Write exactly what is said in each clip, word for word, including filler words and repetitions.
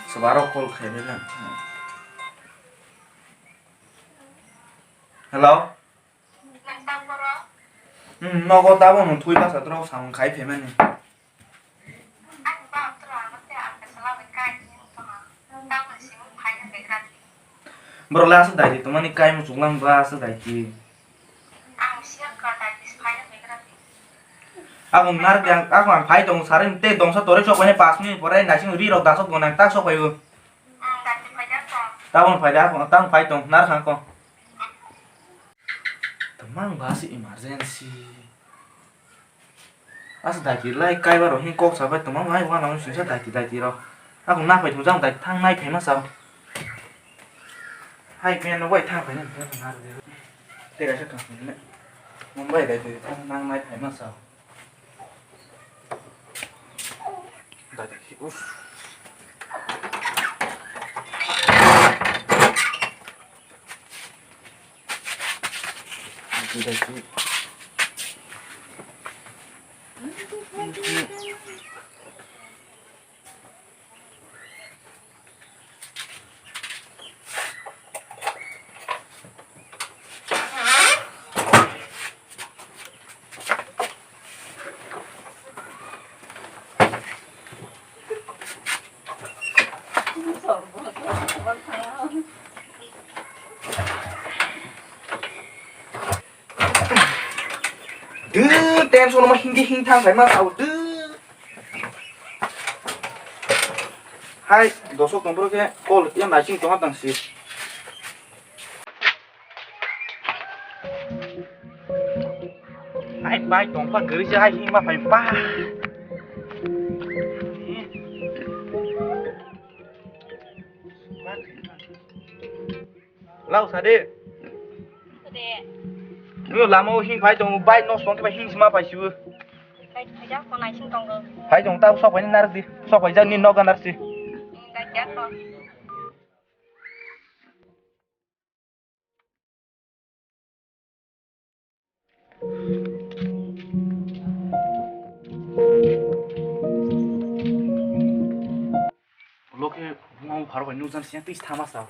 Swbaro call khaimani. Hello? Hmm, nogo tabuk nwng thwi basa drok samung khai phaimani. Borok le aswk daiti tongmani kai muchung lang ba aswk daiti. Ang siya ka daiti phai na megra di. Ako nar yang ako ang phai tong sare te dongsa tore sok ne pas minute pore naising ri rok dasok gonang tak sok phaio. Ang daiti phai da ko. Tabon phai da ko tang phai tong nar khang ko. Tamang ba si emergency. Asa daiti lai kaiba rok hin kok sabai tongma mai wana singsa daiti daiti rok. Ako na phai thung jang daiti thang nai phaima sao. Hai pen no bai thang phai na phai na de. Te ga sa thang ne. Mumbai daiti thang nang nai phaima sao. Daiti uff. Dw, tension ma hingdi hingthang khaima sao dw. Hai, dosok tongphuru khe call ya naising tongma tangsi. Hai bai tongpa gari se hai hima pai pa. Lau sade. Sade. Nio lama o hing pai tong bai no song ke bai hing sima pai siu. Bai bai ja ko nai sing tong go. Pai tong ta sok pai nar di. Sok pai ja ni noga nar si. Bai ja ko. Ulo khe buma bupharok bai nukjak siya twi thama sa.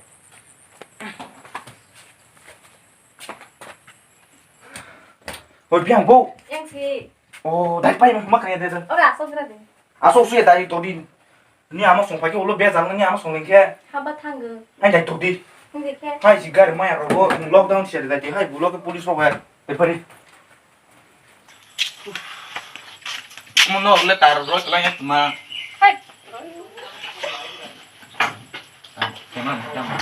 Oi, biang bo. Yang si. Oh, dai pai ma kanya de. Ora, so sira de. Aswk swi dai todi. Ni ama song phai khe ulo bejal ni ama song leng khe. Haba thango. Ai dai todi. Hingde khe. Hai si gari maya rogo lockdown se dai hai bulo ke police rogo ya. Dai pari. Mo no le tar ro la ya tma. Hai. Kema kema.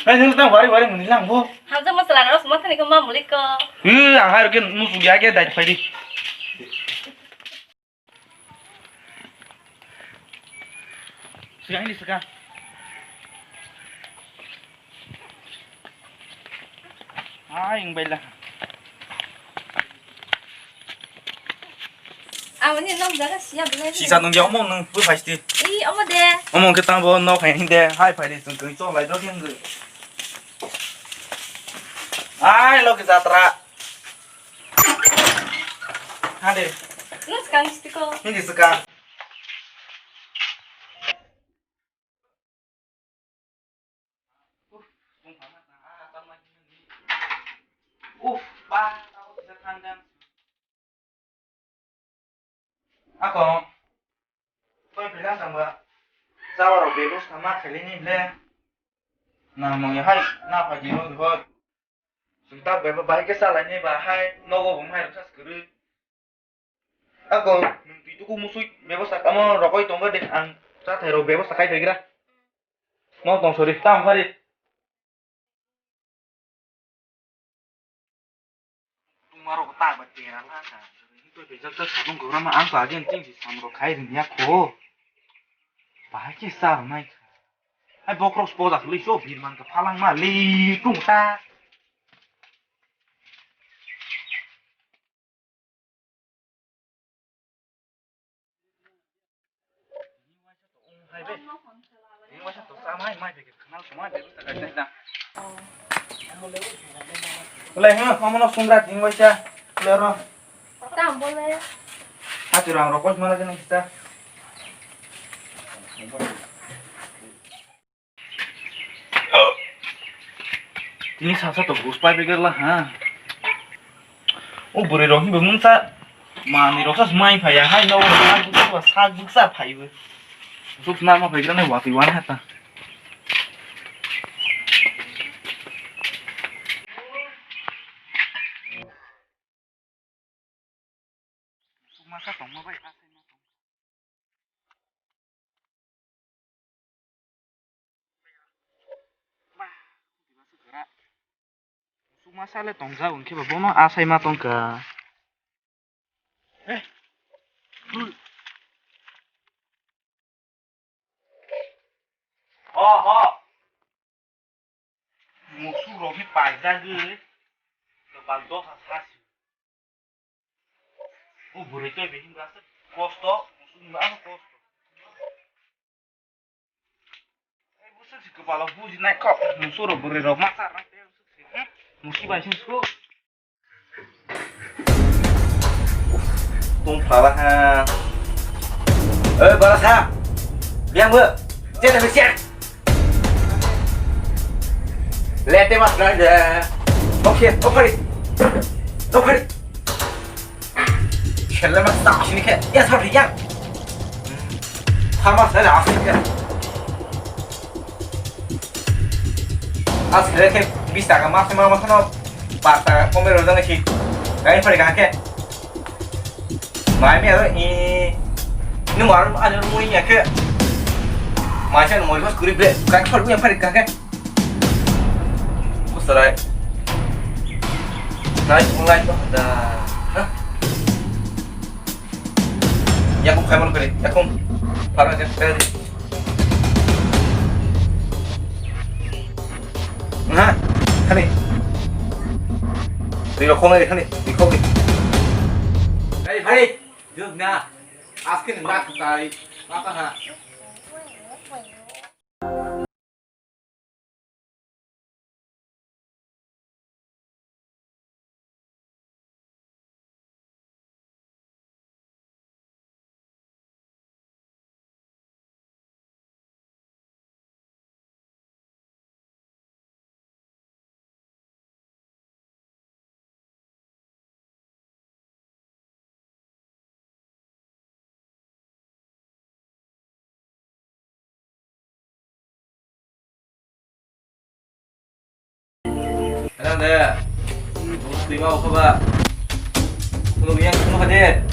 Hai, nung tang wari wari muni lang bo. Hamsa masala nang suma thani ko ma muli ko. Ih, ang hai ke musu ya ke dai phai di. Siang ini seka. Hai, ing baila. Aboni nok jaga siya belai. Sisa nung ya omong nung pui phai sti. I omo de. Omong ke tang bo nok hai hinde hai phai de tung tung chok lai dok yang ge. Hai lo ke jatra. Ha de. Nung skang sti ko. Hindi skang. Uf, bung pamat na, ah, tang lagi ni. Uf, ba, tabo kisa khandang. Ako, koi bilang tangba, jawa rok bebos tama kheli ni ble. Na mong ya hai, na pagi no hoi. Chwng ta bai bai khe cha lai nai ba hai nogo bo mai rwkha se kwrwi. Ako nwng twi tuku musui bebosta kamo rogoi tongo de ang chathai rok bebosta khai phaigra. Mo tong sori tamo phari. Tungma rok ta ba tera la ka. Twi pejak ta sabung gora ma ang ba gen ting si sam rok khai ring ya kho. Ba ke sa mai. Hai bokrok spoda khwlwi so birman ka phalang ma li tung ta. Hai be. Ni waisa to sa mai mai be khana so mai be ta kai na. Belai hwnwi omono sumra thwngwi sa. Belai oro. Tam bole. Hati rang rok kois mana jani kita. Tini sasa to bus pai begel la ha. O bwrwi rok hibo mungsa manwi rok sa mai phaiya hai no sak buksa phaibo. Suk na ma phaigra nai watwi wan hata. Masa tongma bai asai ma tong. Ba, masa le tongjak hwnkhe ba bono asai ma tongkha. Eh. Ho, ho. Musuk rok khe paijagwi kwpal dosa sa si. O bwrwi tei bihik aswk kosto, musuk no aswk kosto. Ei bwswk si kwpalo bujinai kok, musuk rok bwrwi rok ma cha rang tei bwswk si, hmm? Musi bai sing su. Tong phala ha. Oi, bara sa. Biang bu. Cek tapi cek. Lete mas nang de. Oke, oke. Oke. Khelle mas tak sini ke. Ya, sorry, ya. Sama saya asik ya. Asik ke bis taka mas ma mas no. Pas taka kome roja nasi. Kain pare kake. Mai mi aro i. Nung aro aro mui ya ke. Mai sa mui bas kuri bre. Kain pare yang pare kake. Kusarai. Nai mulai to da. Hah? Yakum khai mano kari. Yakum. Para ke. Nga, khani. Ri rok khongai khani, ri khogwi. Hey, hey, jug na. Aske ni mak tai, apa ha? Hello there. Twi ma ukha ba. Kulo yang kulo haje.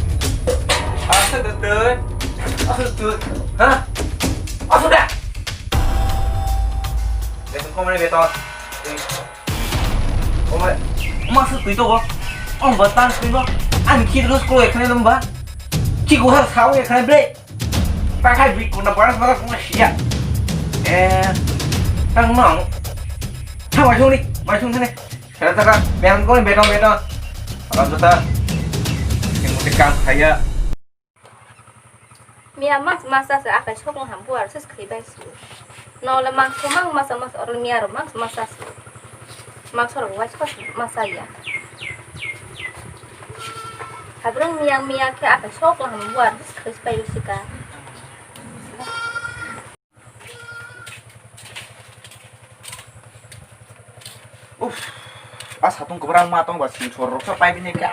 Asa de de. Asa de. Ha? Asa da. Beton komai beton. Komai. Masa twi to go. Ong ba tan twi go. Ani khidru sko ekhane lamba. Ki go har sao ekhane bre. Pakai bui kuna panas panas kuma sia. Eh, tang nong. Tang mai sung ni, mai sung sini. Kena taka, beton kau ni beton beton. Alam jota. Yang mesti kam kaya. Mia mas masa se akai sok nang hampu arsus kai bai su. No le mang mang masa mas or mia ro mang masa su. Mangso rok waisa masa ya. Habrung miyang miyang khe akai sok lang buar khis pai sika. Uff, a satung kwbra ma tong ba sing sor rok sa pai bini ka.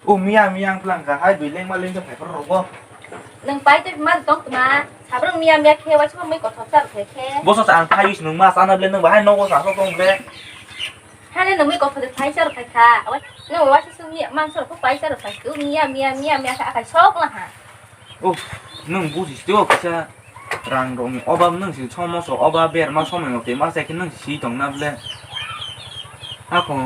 O miya miya ang tlang ka hai bui lengma lengsa phai phar rogo. Nwng pai tei ma tong tma. Sabrung miya miya khe waisa mui kothok char khe khe. Boso sa ang phai is nwng ma sana ble nwng bahai nogo sa so tong ble. Hane nwng mui kothok de phai char khai kha. Awai nwng waisa sung miya mang sor ko pai char khai. Miya miya miya miya kha akai sok la ha. O nwng buji teo kisa. Rang rokni obab nwng si somoso obab berma somoi motoi ma se khe nwng si tong na ble. Ako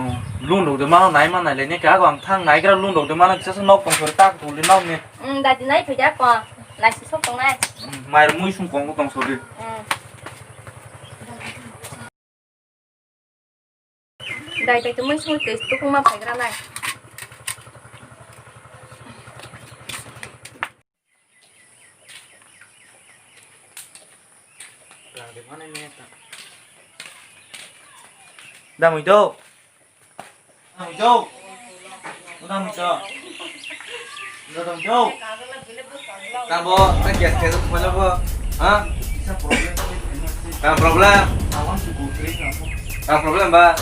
lun rok de mano nai ma nai le ne ka ako ang thang nai gra lun rok de mano kisa se nok tong sori tak tuli nok ni. Mm, dati nai phai da ko nai si sok tong nai. Mm, mai mui sung kong tong sori. Mm. Dai dai tongmani song tei tukuma phaigra nai. Damui do. Damui do. Damui do. Damui do. Tamo, ta gas gas mo lo bo. Ha? Isa problem. Tamo problem. Tamo problem ba.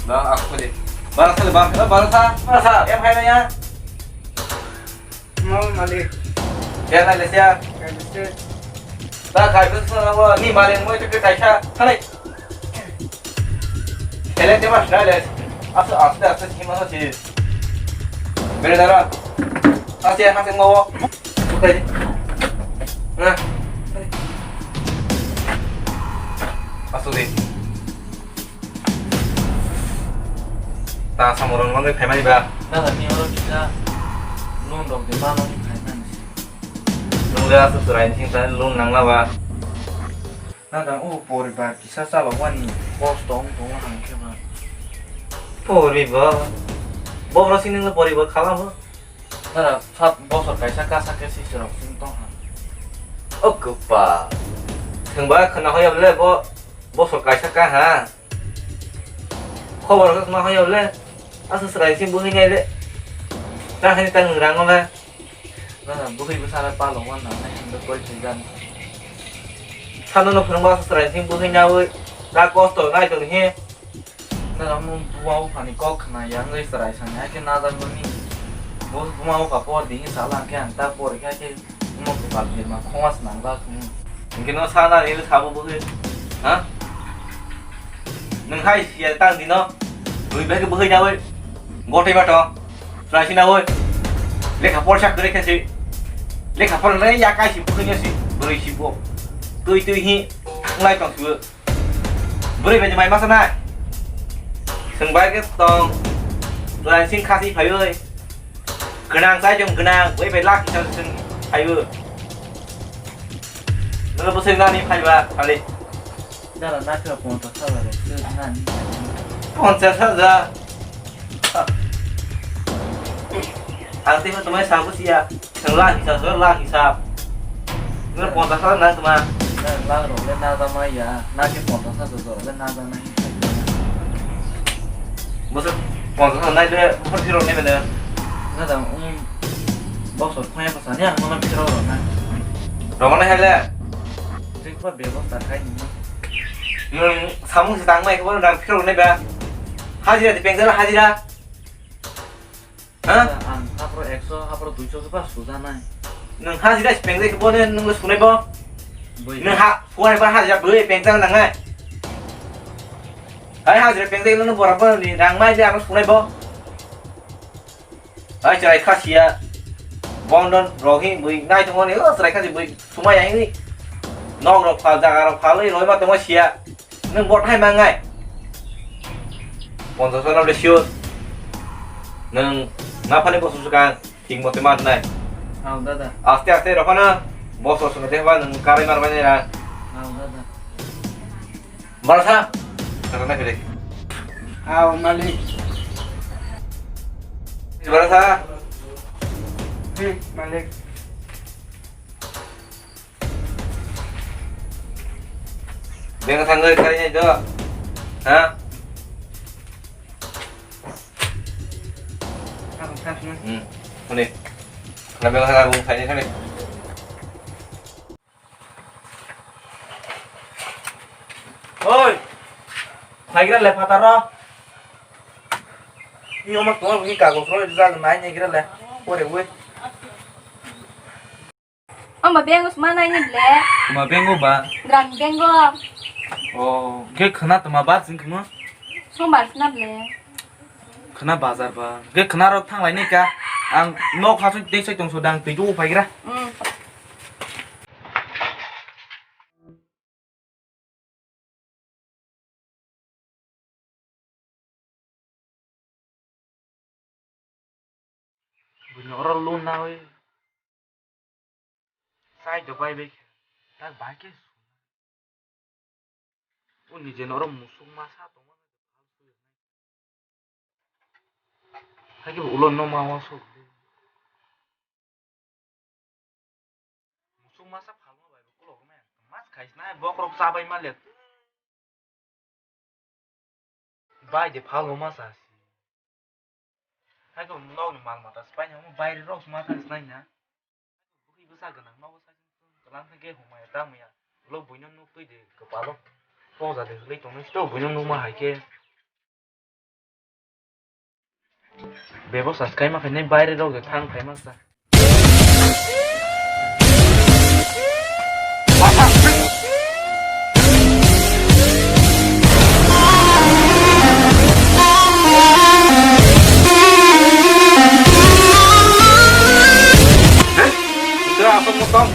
Ba, aku deh. Bara sa, bara sa, bara sa. Bara sa, em hai na ya. Mau malik. Ya na lesia. Kai bese. Ta kai bese na wa ni malik mo itu kai sa. Hai. Ele te mas na le. Asu asu asu hima sa si. Bere dara. Asu ya hase mo. Bukai. Nah. Asu deh. Ta samurung mangwi phaimani ba? Dada, ni oro kisa loan rok de mano ni phaimani. Nung le aswk chwrai sing ta loan nangla ba? Dada, o poribar kisa chalokmani kosto wng tongo hwn khe ba. Poribar? Bobrok sini le poribar khalamo? Dada, sat bosor kaisa kasa khe sisirok sing tong ha. O kwpal. Thwngba khwna hoya le bo bosor kaisa ka ha. Khobor khe ma hoyo le. Asa chwrai sing buhi nai le. Ta hani ta nung rang le. Na buhi bwsa le palo wan na nai hande koi thai jan. Sano no phwrwngba asa chwrai sing buhi nawi. Ta kosto nai tong hi. Na mo buma uphani kok khna yang le chwrai sani hai khe na jan ni. Bo buma upha por di sa lang khe ang ta por khe. Omo kwpal birma khongma swnam ba khwng. Hinkhe no sana ni sabo bwkhwi. Ha? Nwng hai siya tang dino. Bwrwi bai khe bwkhwi nawi. Gotoi bato. Chwrai sinawi. Lekha porsa kwrwi khe si. Lekha porsa le ya kai si bwkhwi si. Bwrwi si bo. Twi twi hi. Ngai tong si. Bwrwi bai mai masa nai. Swng bai khe tong. Chwrai sing khasi phaiwi. Gwnang chai tong gwnang. Bwrwi bai lak chang swng phaiwi. Nang bwswk nani phaiba kali. Dara na khe ponchas hajar rok se nani. Ponchas hajar. Ang tei tumai sa busia. Thwng lakh hisab, lakh hisab. Nwng ponchas hajar nang tuma. Lakh rok le na da mai ya, na khe ponchas hajar rok le na da nai. Bwswk ponchas hajar nai le, buphar phirok nai bene. Na da, um, bosor phai ko sani ang mana phirok rok na. Rok nai hai le. Jikpa bebosta khai ni. Nwng samung se tang mai ko nang phirok nai ba. Hajira di pengsa hajira. Ha? Ang hapro ekso, hapro duiso khe ba sujanai. Nwng hajira pengsa khe bo nwng sunai bo. Bui. Nwng ha, suai ba hajira bui pengsa nangnai. Hai hajira pengsa khe nwng borok bo ni rang mai je ang sunai bo. Hai chwrai kha sia. Bondon rok hi bui nai tongo ni, o chwrai kha si bui sumai ya hini. Nok rok phal, jaga rok phal, roi ma tongo sia. Nwng bot hai mangai. Ponchas no de sure. Nwng ma phani bosong swkang thik mote ma nai. Hao dada. Aste aste rok phano bosong swkang te ba nwng karai mar bai nai ra. Hao dada. Barasa. Kata nai pede. Hao malik. Barasa. Hmm, malik. Beng thangwi kharinai do. Ha? Thang, thang, thang. Hmm. Hone. Khana beng thang bung khaini khani. Oi. Phaigra le phataro. Ni omo to ni kago khoro jaga nai ni gira le. Pore oi. Amba bengo sma nai ni ble. Ma bengo ba? Gram bengo. Oh, ge khana tma ba jing khmo? Sombar sna ble. Khana bazar ba. Ge khana rok thang lai ni ka. Ang nok ha sung tei sai tong so dang tei u phai gra. Mm. Buino oro loan nawi. Sai do bai bai. Tak bai ke. O nije no oro musuk masa tongma. Hai ke ulo no ma wa sok. Musuk Masa phalma bai bo kulok ma. Mas khai sinai bokrok chabai ma le. Bai de phalma masa si. Hai ko nok ni mal mata spai na mo bai rok ma thang sinai na. Bwkhi bwsa gwnang nogo sakhe kalang khe humaya tangmaya. Ulo buino nuk twi de kwpalo. Poja de hwlwi tongnai sito buino nukma hai khe. Bebosta khaima khainai baire rok de thang khaima sa. Ito asok mo tong.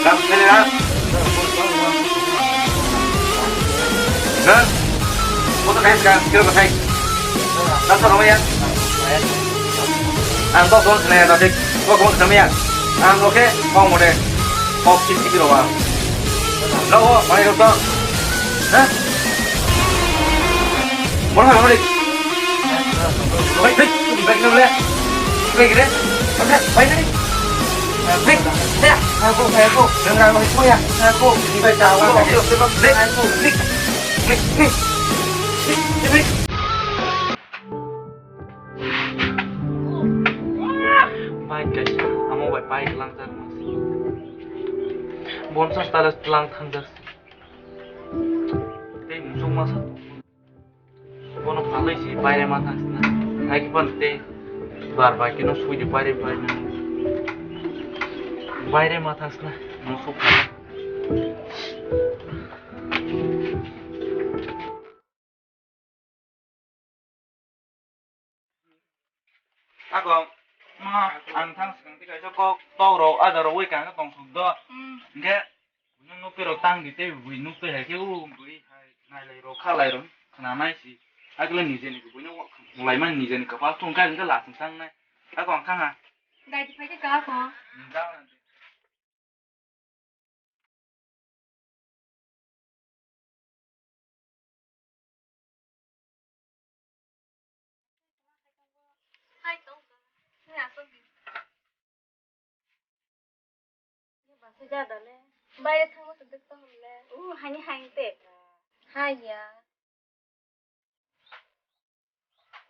Kam khaina. Na? Mo to khai ka, kiro khai. Na to romaya. Ang to don khaina ya, tadi. Ko ko khaina ya. Ang oke, ko mo de. Ko kiti kiro wa. Lo, mai ro to. Ha? Mo ha mo de. Bai, bai, bai, no le. Bai, gire. Bai, bai, bai. Bai, bai. Aku, aku. Dengan aku ya. Aku. Bai, tahu. Bai, aku. Bai, bai, bai. Bai, guys. Amo bai, bai, langjak. Bonsa style lang thangjak. Tei musuk masa. Bono phalwi si baire ma thangsina. Hai khe phano tei bar bai khe no sui di baire baire. Baire ma thangsina. No suk phala. Ako, ma, ang thang swkang twi kaisa kok tok rok, ada rok wi kang tongsuk do. Hmm. Hingke, buino nukwi rok tang di tei bui nukwi hai khe, u bui hai nailai rok, khalai rok, khna nai si. Akle nijeni buino laimani nijeni kapal thung kha, hingke lasing sang nai. Ako ang thang ha. Dai di phai khe ka ko. Hmm, dang nang di. Hai, tong kha. Hai, asok di. Ni basi ja da le. Baire thangma se dek tong le. U, hani hai te. Hai ya.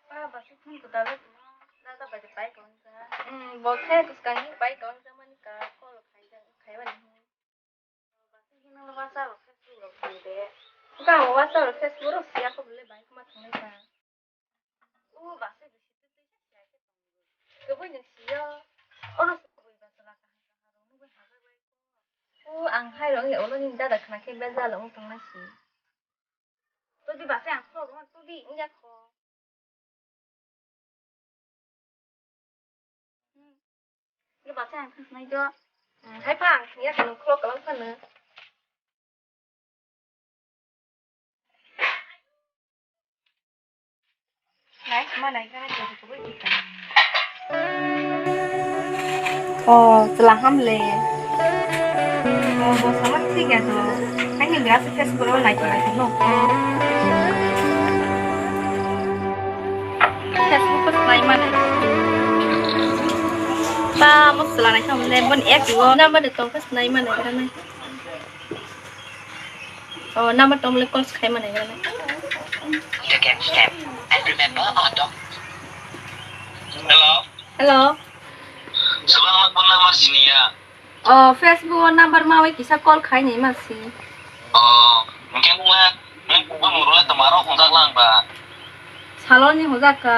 Ah, basi phone ko dale tuma. Dada bai de bai kon ja. Hmm, bo khe kus kani bai kon ja mani ka call khai ja, khai wani. Basi hino WhatsApp rok Facebook rok tong de. Ka WhatsApp rok Facebook rok siya ko bole bai kuma thang le ka. U basi bisi tu tu siya ke tong. Ko boi nang siya. Ono so boi ba sala ka ha ka ha rok nugui ha bai bai ko. U ang hai rok he olo ni dada khna khe bejal ong tong na si. Tudi basi ang kho ro tudi ingya kho. Hmm. Ye ba chang nai jo. Hmm, hai phang, ya kan khlok kalang phano. Nai, ma nai ka nai ko ko bai ka. Oh, chwla ham le. Oh, bo sama thik ya to. Ani gas Facebook ro nai ko nai ko no. Facebook ko slai mane. Pa mo sla nai kham le bon ek go number de tong ka slai mane kana. Oh, number tong le call khai mane kana. You can step and remember auto. Hello. Hello. Swbangma phone number siniya. Oh, Facebook o number mawi kisa call khai ni ma si. Oh, hingke nung le, nung kubui muru le twmaro hwnjak lang ba? Saloni hwnjak ka.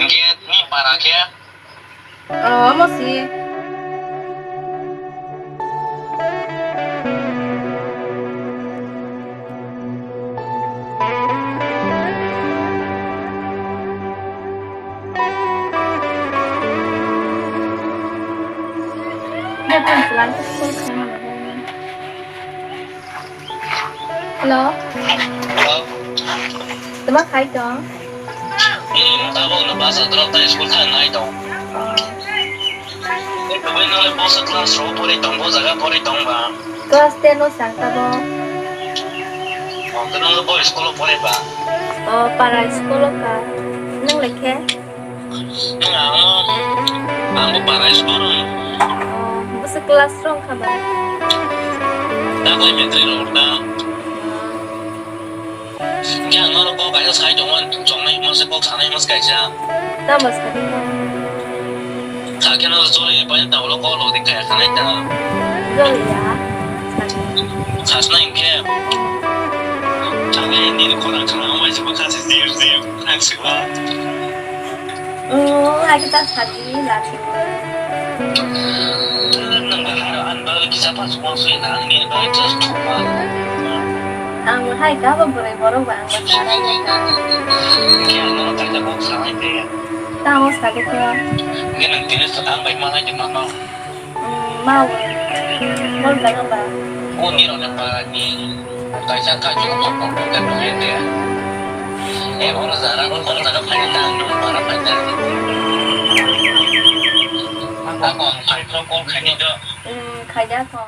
Hingke ni para khe? Oh, omo si. Hello. Hello. Tama khai tong? Hmm, tabok no bus drop tei school thang nai tong. Oh. Tei kwbui no le bosa class ro pori tong, bo jaga pori tong ba? Class ten o sang tabok. Oh, tei no bo school o pori ba? Oh, para school o ka. Nang le khe? Ang, ang bo para school Class rong kha ba? Da bai metri rok da. Kya ang norok kok kaisa sai tongmani chongnai masa kok sanai masa kaisa. Tamo sadi no. Kha khe no choli pai ta ulo kok lo di kaya khanai ta. Joli ya. Sadi. Khasna inkhe. Chale ni ko na khana mai se ba khasi zir zir. Ang se ba. Oh, lagi ta sadi lati. Ang hai kabo bwrwi borok ba ang ba sarai ya ka. Tamo sadi ko. Mawi. Bol jaga ba. Kaisa kha chwng kok kok kok khe tong ya de. Eh, oro jara, oro jara phai na, ang nung para phai na. Ako ang phai pro call khai ni do. Hmm, khai ja ko.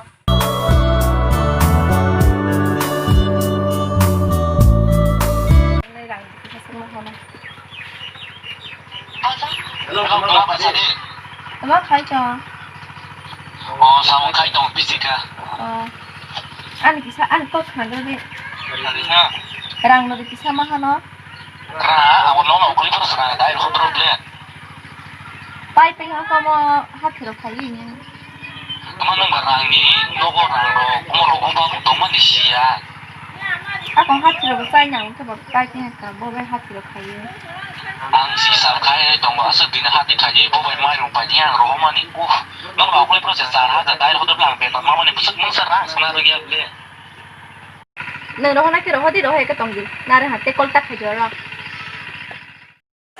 Hello, hello, hello, Pasadi. Tama khai tong? Oh, samung khai tong, busy ka. Oh. Ani kisa, ani kok khna do de. Rang no de kisa ma hano. Ra, abo no no kuli pro sna dai ro problem. Pai pai ha komo ha thiro khai ni. Tamo nung ba rang ni nogo rang rok, omo rok wng tong mani siya. Ako hathiro bo chai nang khe bo kai khe ka bo bai hathiro khai o. Ang si sal khai tongo aswk dini hati khai bo bai mai rok pai ang rohor mani. Uh, nung ba kule pro se char hajar dai rohor ang beton ma mani bwswk mungsa rang sana rwgya ble. Nung rohor na khe rohor di rohor khe tong di. Nare ha te kol ta khai di oro.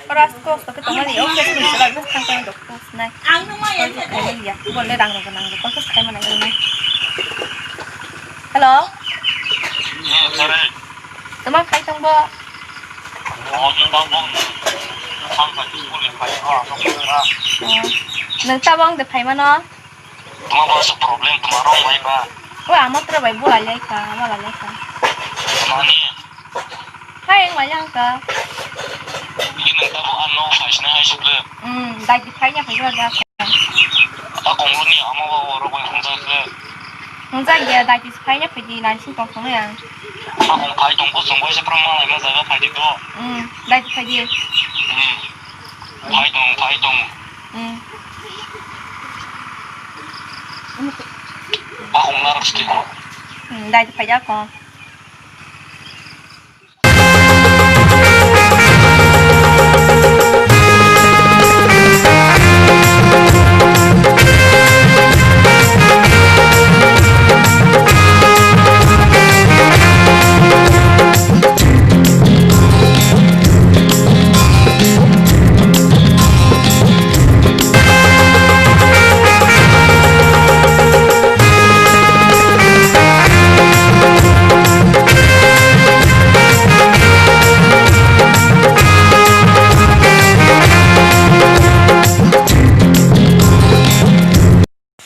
Oro aswk kosto khe tongmani, o Facebook ni chwla rok thang thang rok post nai. Call khe khaimani ya, bo le rang rok nang rok, call khe khaimani nai. Hello? Tama khai tong bo? Oh. Nwng tabok wng de phaimano? Tamo bo aswk problem tamo rong bai ba. O amo tere bai bo lai lai kha, amo lai lai kha. Mani? Hai wng lai lai kha. Ini tamo ano phai sina hai sukle. Hmm, dai di phai ya phai ba da. Akong lo ni amo ba oro bai hung jak le. Hung jak ya dai di phai ya phai di nai sing tong thong ya. Akong phai tong ko sung bai se pram ma lai ma jaga phai di to. Hmm, dai di phai di. Hmm. Phai tong, phai tong. Hmm. Akong narok sidi. Hmm, dai phai ya ko.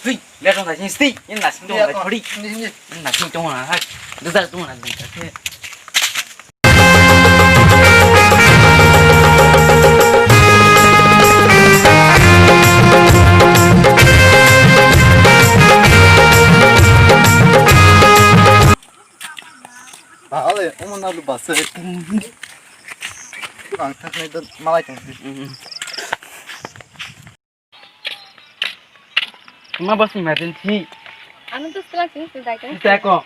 Twi, le tong thai sini, twi, ini nasing tong thai, thori. Ini nasing tong na hai. Dudar tong na hai. Ba ale, omo na lu basa. Ang thaknai do malai tong. Ma bas ni ma din thi. Ano to sila sing sing dai kan. Sita ko.